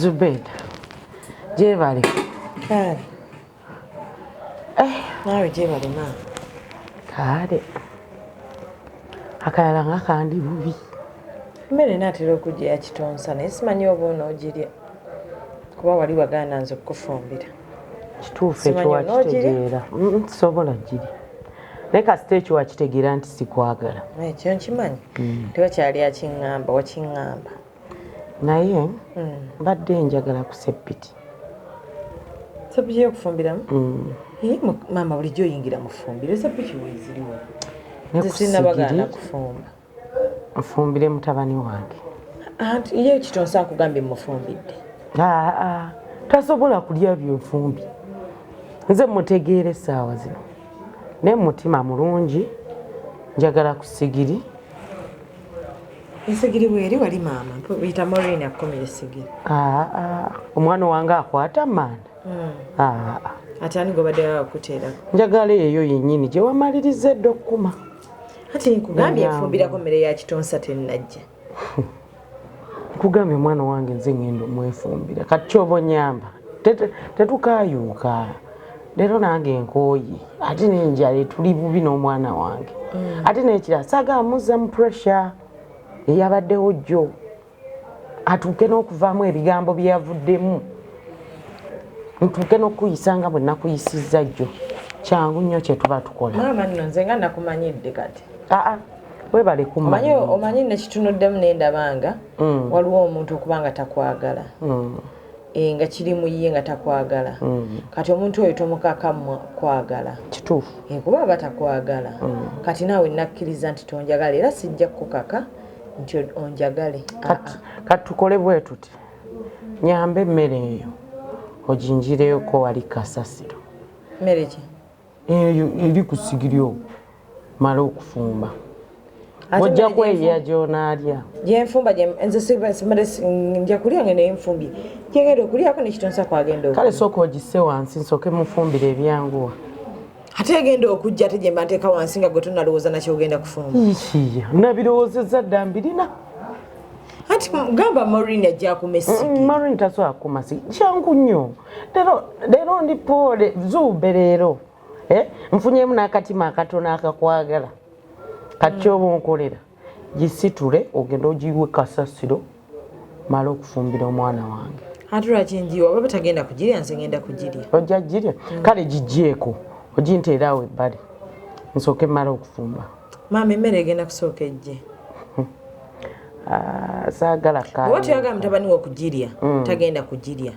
Zubeda, gyebale. Kale. Eh. Naawe gyebale maama. Kale. Akalala nga kandi bubi. Emmere naatera okujja ya kitonsa naye simanyi oba onoogirya kuba wali wagaana nze okukufumbira. Kituufu ekyo wakitegeera. Sobola girya. Naye kasita ekyo wakitegeera nti sikwagala. Ekyo nkimanyi. Tewakyali akiŋŋamba wakiŋŋamba. Naye mbadde njagala ku seppiti. Seppiki yokufumbiramu? Maama bulijjo oyingira mu ffumbiro, seppiki weeziriwo. Nze sinnabagaana kufumba. Nfumbire mutabani wange. Anti ye kitonsa akugambye mufumbidde. Aa, tasobola kulya byenfumbi. Nze mutegeera essaawa zino. Naye mutima mulungi njagala ku sigiri. Esigiri bweri wali maama, uyita Maureen akukumira esigiri. Aa, omwana wange akwata amanda. Aa. Ate ani gw'obadde akuteerako? Njagala eyo yennyini gye wamaliriza edda okukuma. Ati nkugambye nfumbirako mmere ya kitonsa tennajja. Nkugambye omwana wange nze ngenda omwefumbira. Kati kyoba onyamba tetukaayuuka. Leero nange nkooye ate n'enjala etuli bubi n'omwana wange. Ate n'ekirala saagala muzza mu pressure eyabaddewo jjo atuuke n'okuvaamu ebigambo bye yavuddemu. Ntuuke n'okuyisa nga bwe nakuyisizza jjo. Kyangu nnyo kye tuba tukola. Maama nno nze nga nakumanyidde kati. Aa, weebale kummanya. Omanyi nekitunuddemu ne ndaba nga waliwo omuntu okuba nga takwagala. Nga kiri mu ye nga takwagala. Kati omuntu oyo tomukaka kwagala. Kituufu. Kuba aba takwagala. Kati naawe nakkiriza nti tonjagala era sijja kukukaka nti onjagale. Kati tukole bwe tuti. Nyamba emmere eyo oginjireyoko wali kasasiro. Mmere ki? Eyo eri ku sigiri okwo. Mala okufumba. Ojja kweyiya gy'onaalya. Gyenfumba nze nja kulya nga naye nfumbye. Gyengenda okulyako n'ekitonsa kwagenda okulya. Kale sooka ogisse wansi nsooke mufumbire ebyanguwa. Ate egenda okujja ate gye mba nteeka wansi nga gwe tonnalowooza na ky'ogenda kufumba. Iiya, nabirowoozezza dda mbirina. Anti gamba Maureen ajja akuma essigiri. Maureen tasobola kukuma sigiri. Kyangu nnyo. Leero ndi poole Zube leero. Nfunyemu n'akatima akatono akakwagala. Kati kyoba onkolera gisitule ogende ogiwe kasasiro mala okufumbira omwana wange. Ate lwaki ngiwa? Oba tagenda kugirya nze ngenda kugirya. Ojja girya? Kale giggyeeko oginteere awo ebbali nsooke mmale okufumba. Maama emmere egenda kusooka ejje. Saagala kaali. Oba toyagala mutabani wo kugirya, tagenda kugirya.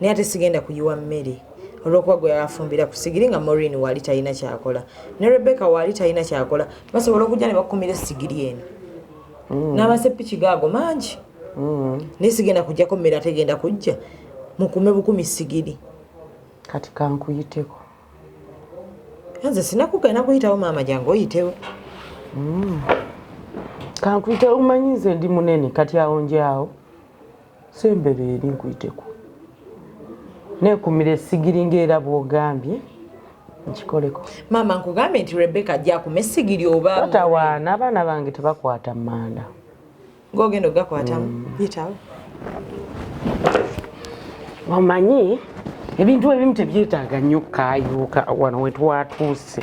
Naye ate sigenda kuyiwa mmere olw'okuba gwe yafumbira ku sigiri nga Maureen waali talina kyakola ne Rebecca waali talina kyakola, basobola okujja ne bakukumira essigiri eno n'amasepiki gaago mangi. Naye sigenda kujjako mmere ate egenda kujja mukume bukumi sigiri. Kati kankuyiteko. Nze sinakugenda kuyitawo maama jangu oyitewo. Kankuyitewo, omanyi nze ndi munene kati awo njawo. Sembera eri nkuyiteko. Neekumira essigiri ng'era bw'ogambye nkikoleko. Maama nkugambye nti Rebecca ajja akuma essigiri oba Batawaana, abaana bange tebakwata mmanda. Ng'ogenda ogakwatamu, yitawo. Omanyi ebintu ebimu tebyetaaga nnyo kaayuuka wano we twatuuse.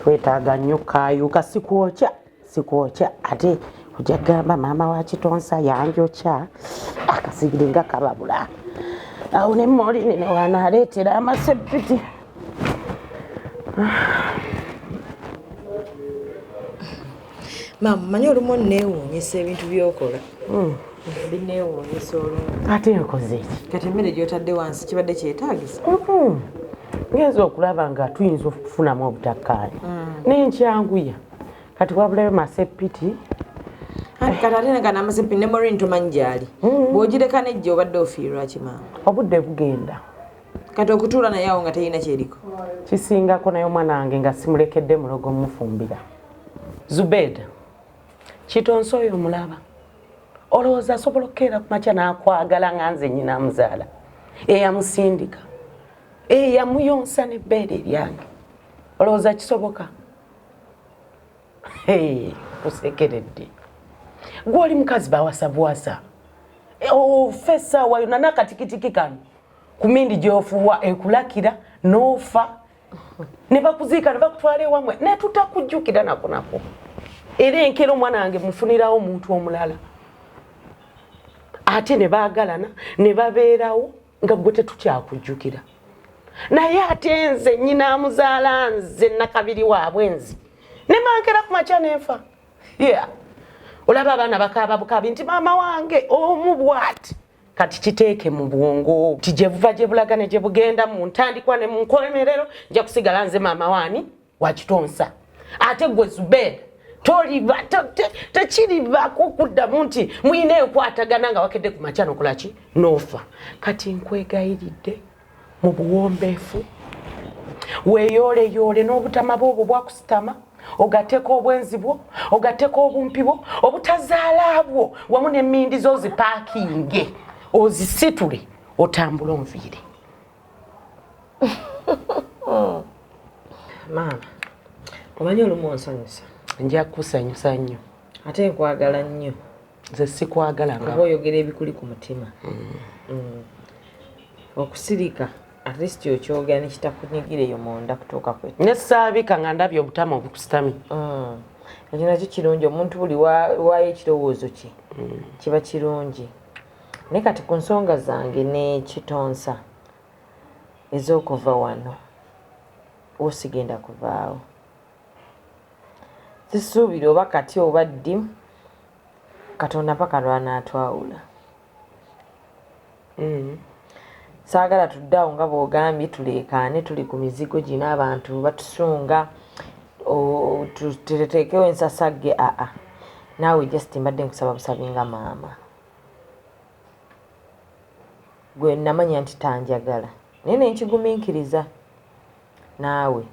Twetaaga nnyo kaayuuka, sikwokya, sikwokya ate ojja kugamba maama wa kitonsa yanjokya akasigiri nga kababula. Awo ne Maureen ne wanaaleetera amasepiti. Maama omanyi olumu onneewuunyisa ebintu by'okola. Binneewuunyisa olumu. Ate nkoze ki? Kati emmere gy'otadde wansi kibadde kyetaagisa? Ngenze okulaba nga tuyinza okufunamu obutakkaanya. Naye nkyanguya. Kati wabulayo masepiti. Kati ate nga n'amasepiti ne Maureen tomanyi gy'ali. Bw'ogireka n'ejja obadde ofiirwa ki maama? Obudde bugenda. Kati okutuula naye awo nga terina kyeriko. Kisingako naye omwana wange nga simulekedde mulogo mufumbira. Zubeda, kitonsa oyo omulaba. Olowooza asobola okukeera ku makya n'akwagala nga nze nnyina amuzaala. Eyamusindika. Eyamuyonsa n'ebbeere eryange. Olowooza kisoboka? Kusekeredde. Gwe oli mukazi bawasa buwasa, ofa essaawa yonna n'akatikitiki kano ku mindi gy'ofuuwa ekulakira n'ofa ne bakuziika ne bakutwala ewamwe ne tutakujjukira nako nako. Era enkera omwana wange mufunirawo omuntu omulala, ate ne baagalana ne babeerawo nga gwe tetukyakujjukira. Naye ate nze nnyina amuzaala, nze nakabiri waabwe, nze ne mankera ku makya nenfa. Yeah, olaba abaana bakaaba bukabi nti maama wange omu bwati. Kati kiteeke mu bwongo ti gye buva gye bulaga ne gye bugenda, mu ntandikwa ne mu nkomerero, nja kusigala nze maama waani wakitonsa. Ate gwe Zubeda toliba tekiribako kuddamu nti muyina enkwatagana nga wakedde ku makya nokolaki nofa. Kati nkwegayiridde mu buwombeefu, weeyooleyoole n'obutama bwo obwo bwakusitama, ogatteko obwenzi bwo, ogatteko obumpi bwo, obutazaala bwo, wamu n'emmindi zo zipaakinge, ozisitule, otambule onviire. Maama, omanyi olumu onsanyusa. Nja kukusanyusa nnyo. Ate nkwagala nnyo. Nze sikwagala nga Kuba oyogera ebikuli ku mutima. Okusirika at least okyogera nekitakunyigira eyo munda kutuuka kwe. Nesaabika nga ndabye obutama obukusitamye. Ekyo nakyo kirungi, omuntu buli waayo ekirowoozo kye kiba kirungi. Naye kati ku nsonga zange n'ekitonsa ez'okuva wano, wo sigenda kuvaawo, sisuubira oba kati oba ddi, Katonda paka lwanaatwawula. Saagala tudde awo nga bw'ogambye tuleekaane, tuli ku mizigo gino, abantu batusunga, tuteekewo ensasagge. Aa, naawe just mbadde nkusaba busabi nga maama gwe namanya nti tanjagala, naye nenkigumiikiriza. Naawe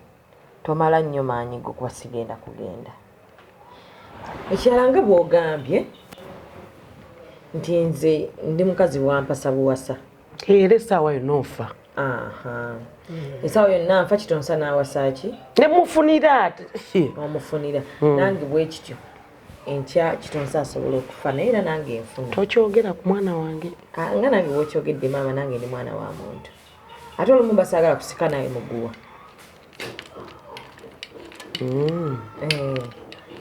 tomala nnyo maanyi go kuba sigenda kugenda. Ekirala, nga bw'ogambye nti nze ndi mukazi wampasa buwasa. Era essaawa yonna ofa. Aha, essaawa yonna nfa, kitonsa n'awasa ki? Ne mufunira ate. Omufunira. Nange bwe kityo, enkya kitonsa asobola okufa, naye era nange nfuna. Tokyogera ku mwana wange. Ah, nga nange bwokyogedde maama, nange ndi mwana wa muntu, ate olumu basaagala kusika naye muguwa. Eh,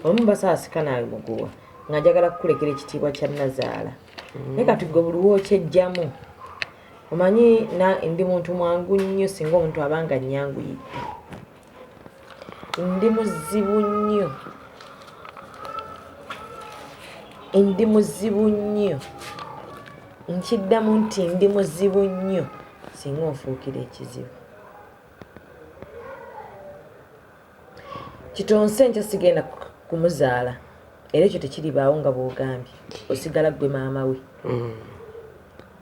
olumu basaasika nawe muguwa nga njagala kukulekera ekitiibwa kya nazaala, naye kati gwe buli wookyejjamu. Omanyi ndi muntu mwangu nnyo, singa omuntu abanga nnyanguyidde ndi muzibu nnyo, ndi muzibu nnyo. Nkiddamu nti ndi muzibu nnyo singa onfuukira ekizibu. Kitonse nkya sigenda kumuzaala, era ekyo tekiribaawo nga bw'ogambye. Osigala ggwe maama we,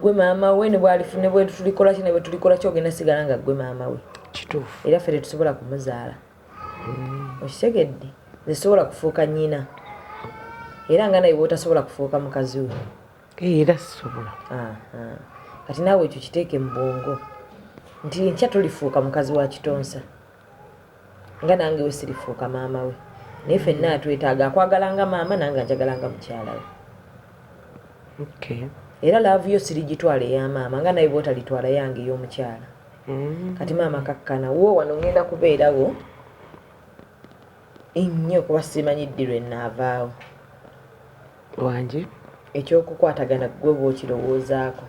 gwe maama we, ne bwalifune bwe tulikola ki ne bwe tulikola ki, ogenda sigala nga ggwe maama we. Kituufu. Era ffe tetusobola kumuzaala, okitegedde? Nze sobola kufuuka nnyina, era nga naye bw'otasobola kufuuka mukazi we. Era sisobola. Aha. Kati naawe ekyo kiteeke mu bwongo nti enkya tolifuuka mukazi wa kitonsa, nga nange we sirifuuka maama we, naye ffenna atwetaaga, akwagala nga maama, nange anjagala nga mukyala we. Era love yo sirigitwala eya maama, nga naye bwotalitwala yange ey'omukyala. Kati maama kakkana wo wano, ngenda kubeerawo ennyo kuba simanyi ddi lwe naavaawo. Wangi. Ekyokukwatagana gwe bw'okirowoozaako.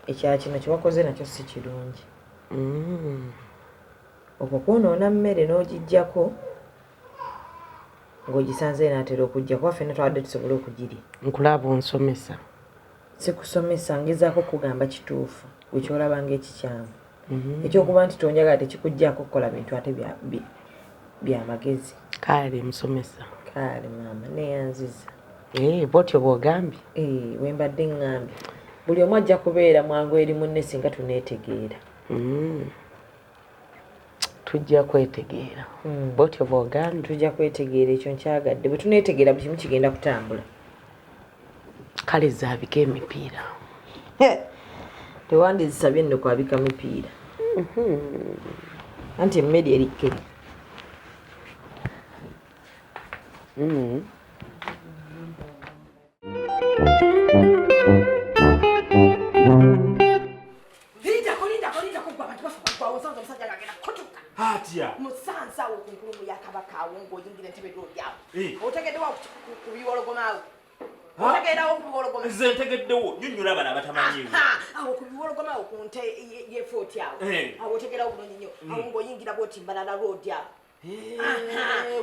Ekya kino kyewakoze nakyo si kirungi. Okwo kwonoona mmere n'ogiggyako ng'ogisanze enaatera okujja, kuba ffenna twawadde tusobole okugirya. Nkulaba onsomesa. Sikusomesa, ngezaako kugamba kituufu, gwe kyolaba ng'ekikyamu. Ekyokuba nti tonjagala tekikuggyako kukola bintu ate byamagezi. Kale musomesa. Kale maama, neyanziza. Eh, bwotyo bw'ogambye. Eh, bwe mbadde ŋŋambye, buli omu ajja kubeera mwangu eri munne singa tuneetegeera. Tujja kwetegeera, bwotyo bw'ogambye. Tujja kwetegeera, ekyo nkyagadde. Bwe tuneetegeera buli kimu kigenda kutambula. Kale zaabika emipiira. Tewandizisabye nno kwabika mipiira. Anti emmere eri kkere. Lindako, lindako, lindako gwe abantu bafa bagwawo nsanze omusajja ng'agenda kutuka. Atya? Musanze awo ku nkulungo ya Kabaka awo ng'oyingira entebe ddoobi awo. Eh. Otegeddewo awo ku biwologoma awo. Otegeerawo ku biwologoma. Nze ntegeddewo, nnyonnyola bano abatamanyiiwo. Aha, awo ku biwologoma awo ku nte y'efooti awo. Eh. Awo otegeerawo bulungi nnyo. Awo ng'oyingira bw'oti Mbarara Road awo.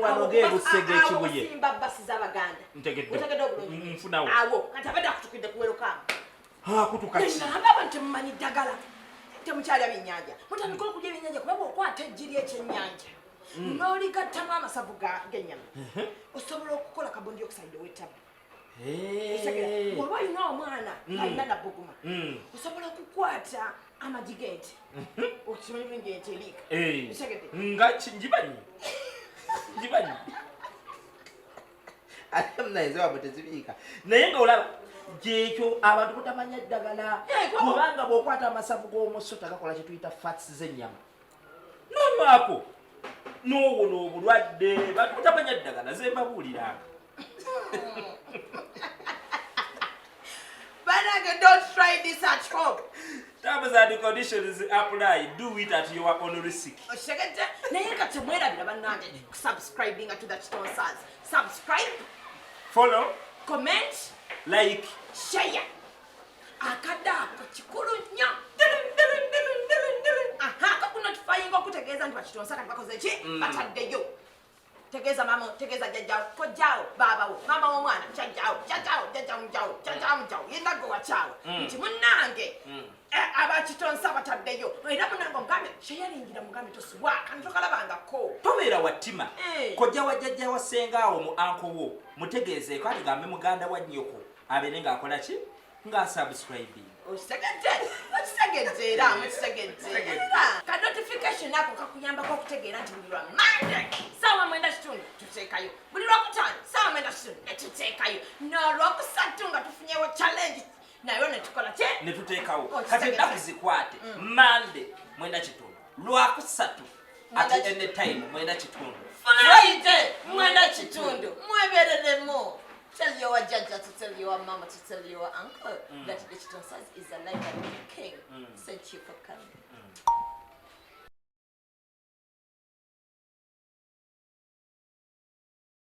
Wano ng'ebusega ekibuye. Awo basi z'Abaganda. Ntegeddewo. Otegeddewo bulungi nnyo. Nfunawo. Awo kati abadde akutukidde ku werokamu. Akutuka ki? Namba abantu temumanyi ddagala. Temukyalya byennyanja. Mutandike okulya ebyennyanja kuba bw'okwata eggi ly'ekyennyanja n'oligattamu amasavu g'ennyama osobola okukola carbon dioxide ow'ettabu. Bw'oba olina omwana alina nabbuguma osobola okukwata amagi g'ente, okimanyi bulungi ente eriika. Okitegedde? Nga ngimanyi. Ngimanyi. Ate munaye wabwe tezibiika. Naye ng'olaba gyekyo abantu butamanya ddagala. Eh, Kubanga bw'okwata amasavu g'omusota gakola kye tuyita fats z'ennyama. N'onywako n'owona obulwadde. Bantu butamanya ddagala ze mbabuuliranga. Banange, don't try this at home. Terms and conditions apply. Do it at your own risk. Okitegedde? Naye nga temwerabira bannange kusubscribinga to the Kitonsas. Subscribe, Follow, comment, like, share. Akadde ako kikulu nnyo. Aha, kakunotifyinga okutegeeza nti bakitonsa kati bakoze ki, bataddeyo. Tegeeza maama, tegeeza jjajjawo, kojjaawo, baabawo, maama w'omwana, kyajjawo, jjajjawo, jjajja mujjawo, jjajja mujjawo, yenna gwe wakyawa nti munnange abakitonsa bataddeyo. Era munnange omugambe kyeyalingira, mugambe tosubwa kano tokalabangako. Tobeera wa ttima. Eh. Kojja wa jjajja wa ssengaawo mu anko wo mutegeezeeko ati gambe muganda wa nnyoko abeere ng'akola ki, ng'asubscribing. Okitegedde? Okitegedde era mukitegedde. Era ka notification ako kakuyambako okutegeera nti buli lwa Mande 9:15 tuteekayo, buli lwakutaano 9:15 ne tuteekayo, n'olwokusatu nga tufunyewo challenge nayo ne tukola ki? Ne tuteekawo. Okitegedde. Kati ennaku zikwate: Mande 9:15, Lwakusatu at 9:15. any time 9:15. Friday 9:15. Mwebereremu. Tell your jjajja to tell your mama to tell your uncle that the Kitonsas is alive and kicking.